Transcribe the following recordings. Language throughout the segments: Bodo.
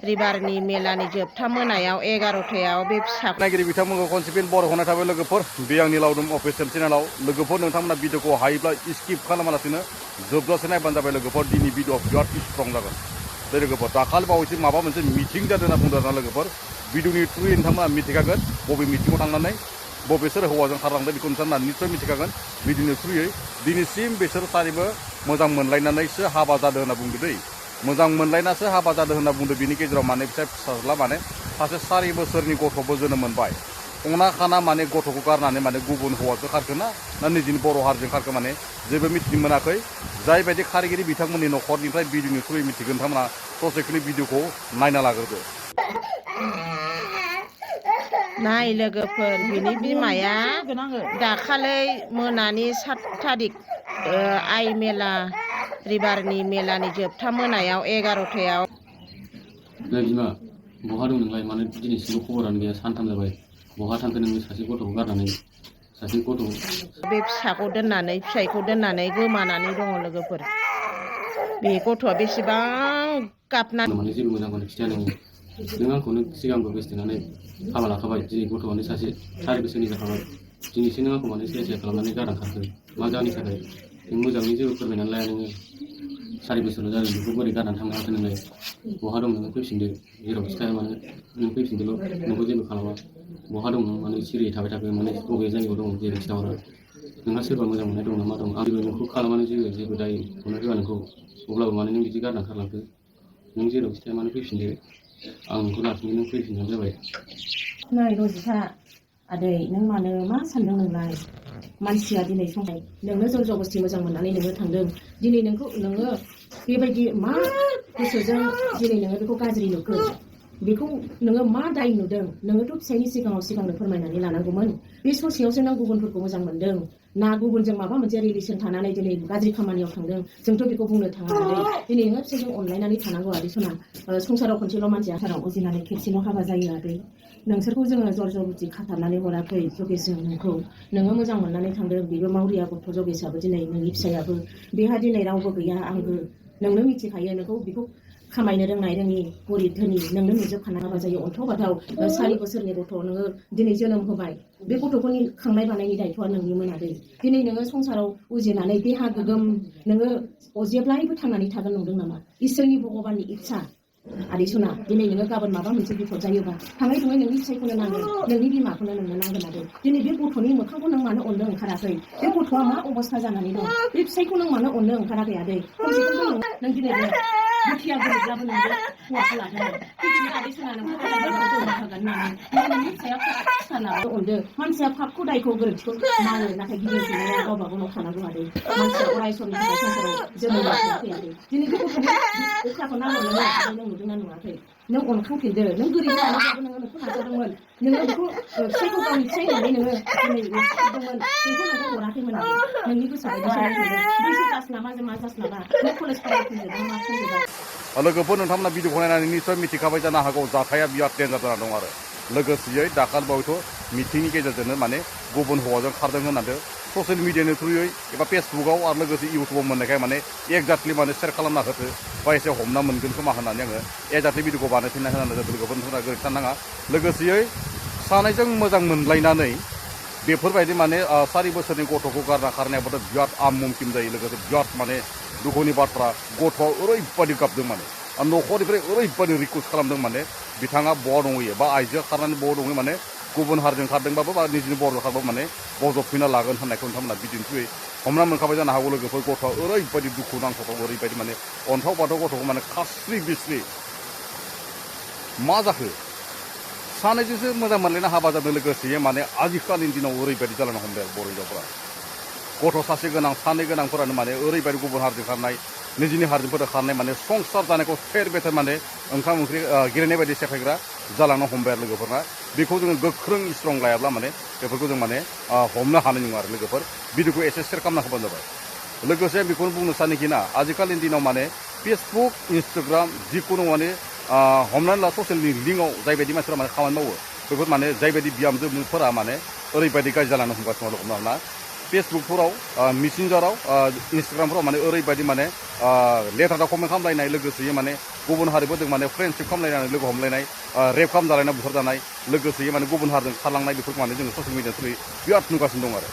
रिबारनि मेलानि जोबथा मोनायाव 11टायाव बे फिसा नायगिरि बिथांमोनखौ खनसेफिन बर' होनाय थाबाय लोगोफोर बे आंनि लावदुम अफिसियेल चेनेलाव लोगोफोर नोंथांमोना भिडिअखौ हायोब्ला स्किप खालामालासिनो जोबजासे नायबानो जाबाय लोगोफोर दिनै भिडिअ बिराद स्ट्रं जागोन बे लोगोफोर दाखालि बावैसो माबा मोनसे मिटिं जादों होनना बुंदों आरोना लोगोफोर भिडिअनि थ्रुयै नोंथांमोना मिथिखागोन बबे मिटिङाव थांनानै बबे सोर हौवाजों खारलांदों बेखौ नोंथांमोना निस्सय मिथिखागोन भिडिअनि थ्रुयै दिनैसिम बिसोर सानैबो मोजां मोनलायनानैसो हाबा जादों होनना बुंदों दै मोजां मोनलायनासो हाबा जादों होनना बुंदों बिनि गेजेराव माने फिसाज्ला माने सासे 4 बोसोरनि गथ'बो जोनोम मोनबाय अंना खाना माने गथ'खौ गारनानै माने गुबुन हौवाजों खारखोना ना निजिनि बर' हारिजों खारखो माने जेबो मिथिनो मोनाखै जायबायदि खारिगिरि बिथांमोननि न'खरनिफ्राय भिडिअनि थ्रुयै मिथिगोन नोंथांमोना ससेखिनि भिडिअखौ नायना लाग्रोदो नाय लोगोफोर बिनि बिमाया दाखालै मोनानि 7 थारिख आइ मेला रिबारनि मेलानि जोबथा मोनायाव 11टायाव बिमा बहा दं नोंलाय मानो दिनैसिमबो खबरानो गैया सानथाम जाबाय बहा थांखो नोङो सासे गथ'खौ गारनानै सासे गथ' बे फिसाखौ दोननानै फिसायखौ दोननानै गोमानानै दङ लोगोफोर बे गथ'आ बेसेबां गाबनानै माने जेबो मोजांखौनो खिथाया नों आंखौनो सिगांबो गोसथोनानै हाबा लाखाबाय दिनै गथ'आनो सासे 4 बोसोरनि जाखाबाय दिनैसो नों आंखौ माने सेर खालामनानै गारना खारखो मा जाहोननि थाखाय नों मोजाङै जेबो फोरमायनानै लाया नोङो 4 बोसोरल' जादों बेखौ बोरै गारनानै थांनो हाखो नोंलाय बहा दं नोङो फैफिनदो जेराव खिथाया मानो नों फैफिनदोल' नोंखौ जेबो खालामा बहा दं नों माने सिरियै थाबाय थाखो माने बबे जायगायाव दं जेरै खिथाहरा नोंहा सोरबा मोजां मोननाय दं नामा दं आं नोंखौ खालामानो जेबो दायखौनो होआ नोंखौ अब्लाबो माने नों बिदि गारना खारलांखो नों जेराव खिथाया मानो फैफिनदो आं नोंखौ लाफिनदो नों फैफिनबानो जाबाय नै रजिता आदै नों मानो मा सानदों नोंलाय मानसिया दिनै संनाय नोंनो जर जबस्ति मोजां मोननानै नोङो थांदों दिनै नोङो बेबायदि मा गोसोजों दिनै नोङो बेखौ गाज्रि नुखो बेखौ नोङो मा दाय नुदों नोङोथ' फिसायनि सिगांनो फोरमायनानै लानांगौमोन बे ससेयावसो नों गुबुनफोरखौ मोजां मोनदों ना गुबुनजों माबा मोनसे रिलेसन थानानै दिनै गाज्रि खामानियाव थांदों जोंथ' बेखौ बुंनो थाङा आदै दिनै नोङो फिसायजों अनलायनानै थानांगौ आदै सना संसाराव खनसेल' मानसिया साराव उजिनानै खेबसेल' हाबा जायो आदै नोंसोरखौ जोङो जर जबस्ति खाथाबनानै हराखै जगेशजों नोंखौ नोङो मोजां मोननानै थांदों बेबो मावरिया गथ' जगेशआबो दिनै नोंनि फिसायाबो बेहा दिनै रावबो गैया आंबो नोंनो मिथिखायो नोंखौ बेखौ खामायनो रोंनाय रोङि गरिब धोनि नोंनो नुजोबखानाय हाबा जायो अन्थाव बाथाव 4 बोसोरनि गथ' नोङो दिनै जोनोम होबाय बे गथ'फोरनि खांनाय बानायनि दायथ'आ नोंनिमोन आदै दिनै नोङो संसाराव उजिनानै देहा गोगोम नोङो जेब्लायबो थांनानै थागोन नंदों नामा इसोरनि भगबाननि इच्छा आदै सना दिनै नोङो गाबोन माबा मोनसे बिपद जायोबा थाङै थुङै नोंनि फिसायखौनो नांगोन नोंनि बिमाखौनो नोंनो नांगोन आदै दिनै बे गथ'नि मोखांखौ नों मानो अननो ओंखाराखै बे गथ'आ मा अबस्था जानानै दं बे फिसायखौ नों मानो अननो ओंखाराखै आदै खमसे खम नों दिनै दुखिया गोरिबब्लाबो नोंबो हौवाखौ लादों मिथियो आदै सना नोंखौ होगोन होननानै नोंनि फिसाया फिसा लाबो अनदो मानसिया फापखौ दायखौ गोरोन्थिखौ मावो नाथाय गिदिंफिननाया गावबा गावनाव थानांगौ आदै मानसिया अराय समनि थाखाय संसाराव जोनोम लाफैयाखै आदै दिनै बे गथ'नि अख्राखौ नाहरनो नों नुदोंना नुवाखै नों अनखांफिनदो नों गोरिब थानोब्लाबो नोङो नोंखौ नाजादोंमोन नोङो बेखौ फिसायखौ गावनि फिसाय होननानै नोङो दिनै लाखिदोंमोन बेखौ नोंखौ हराखैमोन आदै नोंनि गोसो बायदि बैसो जास्लाबा मा जास्लाबा नों कलेज फरायफिनजोबा मा खालामजोबा लोगोफोर नोंथांमोना भिडिअखौ नायनानै निस्सय मिथिखाबाय जानो हागौ जाथाया बिराद डेन्जार जाना दं आरो लोगोसेयै दाखाल बावैथ' मिटिंनि गेजेरजोंनो माने गुबुन हौवाजों खारदों होननानै ससियेल मिडियानि थ्रुयै एबा फेसबुकआव आरो लोगोसे इउटुबाव मोननायखाय माने एक्जाक्टलि माने शेयार खालामना होदो बा एसे हमना मोनगोन खोमा होननानै आङो एक्जाक्टलि भिडिअखौ बानायफिनना होनानै लोगोफोर नोंथाङा गोरोन्थि साननाङा लोगोसेयै सानैजों मोजां मोनलायनानै बेफोरबायदि माने 4 बोसोरनि गथ'खौ गारना खारनायाबोथ' बिराद आमुमकिन जायो लोगोसे बिराद माने दुखुनि बाथ्रा गथ'आ ओरैबायदि गाबदों माने न'खरनिफ्राय ओरैबायदि रिकुवेस्ट खालामदों माने बिथाङा बहा दंहैयो बा आइजोआ खारनानै बहा दंहैयो माने गुबुन हारिजों खारदोंबाबो बा निजिनि बर' खारबाबो माने बजबफिनना लागोन होननायखौ नोंथांमोना बिदिन्थियै हमना मोनखाबाय जानो हागौ लोगोफोर गथ'आ ओरैबायदि दुखु नांथाव ओरैबायदि माने अन्थाव बाथाव गथ'खौ माने खास्रि बिस्रि मा जाखो सानैजोंसो मोजां मोनलायना हाबा जादों लोगोसे माने आजिखालिनि दिनाव ओरैबायदि जालांनो हमबाय बर' हिनजावफोरा गथ' सासे गोनां सानै गोनांफोरानो माने ओरैबायदि गुबुन हारिजों खारनाय निजिनि हारिजोंफोर खारनाय माने संसार जानायखौ थेर बेथेर माने ओंखाम ओंख्रि गेलेनाय बायदि सेफायग्रा जालांनो हमबाय आरो लोगोफोरना बेखौ जोङो गोख्रों स्ट्रं लायाब्ला माने बेफोरखौ जों माने हमनो हानाय नङा आरो लोगोफोर भिडिअखौ एसे शेयार खालामना होबानो जाबाय लोगोसे आं बेखौनो बुंनो सानोखि ना आजिखालिनि दिनाव माने फेसबुक इन्सटाग्राम जिखुनु माने हमनानै ला ससियेलनि लिंकआव जायबायदि मानसिफोरा माने खामानि मावो बेफोर माने जायबायदि बिहामजोफोरा माने ओरैबायदि गाज्रि जालांनो हमगासिनो दं हमना फेसबुकफोराव मेसेन्जाराव इन्सटाग्रामफोराव माने ओरैबायदि माने लेथ्रा कमेन्ट खालामलायनाय लोगोसे माने गुबुन हारिफोरजों माने फ्रेन्डशिप खालामलायनानै लोगो हमलायनाय रेप खालामजालायनाय बुथारजानाय लोगोसे माने गुबुन हारिजों खारलांनाय बेफोरखौ माने जोङो ससियेल मिडिया थ्रुयै बिराद नुगासिनो दं आरो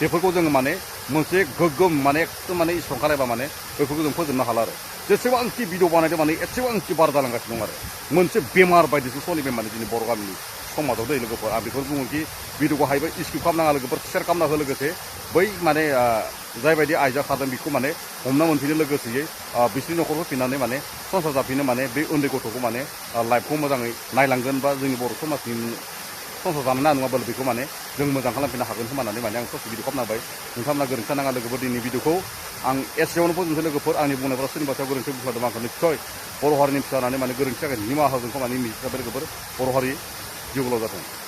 बेफोरखौ जोङो माने मोनसे गोग्गोम माने एकदम माने इसेबां खालायबा माने बेफोरखौ जों फोजोबनो हाला आरो जेसेबांखि भिडिअ बानायदों माने एसेबांखि बारा जालांगासिनो दं आरो मोनसे बेमार बायदिसो सोलिबाय माने जोंनि बर' गामिनि समाजाव दै लोगोफोर आं बेखौ बुङोखि भिडिअखौ हायोबा स्किप खालामनाङा लोगोफोर शेयार खालामना हो लोगोसे बै माने जायबायदि आइजा खारदों बेखौ माने हमना मोनफिनो लोगोसेयै बिसोरनि न'खरखौ फैनानै माने संसार जाफिनो माने बे उन्दै गथ'खौ माने लाइफखौ मोजाङै नायलांगोन बा जोंनि बर' समाजनि संसार जानो ना नङाब्ला बेखौ माने जों मोजां खालामफिननो हागोन होननानै माने आं ससे भिडिअ खालामना होबाय नोंथांमोना गोरोन्थि नाङा लोगोफोर दिनै भिडिअखौ आं एसेयावनो फोजोबनोसै लोगोफोर आंनि बुंनायफोरा सोरनिबा सायाव गोरोन्थि बुंफ्लांदों आंखौ निस्सय बर' हारिनि फिसा होननानै माने गोरोन्थि जागोन निमाहा होगोनखौ माने मिथिखाबाय लोगोफोर बर' हारि जिउ गोलाव जाथों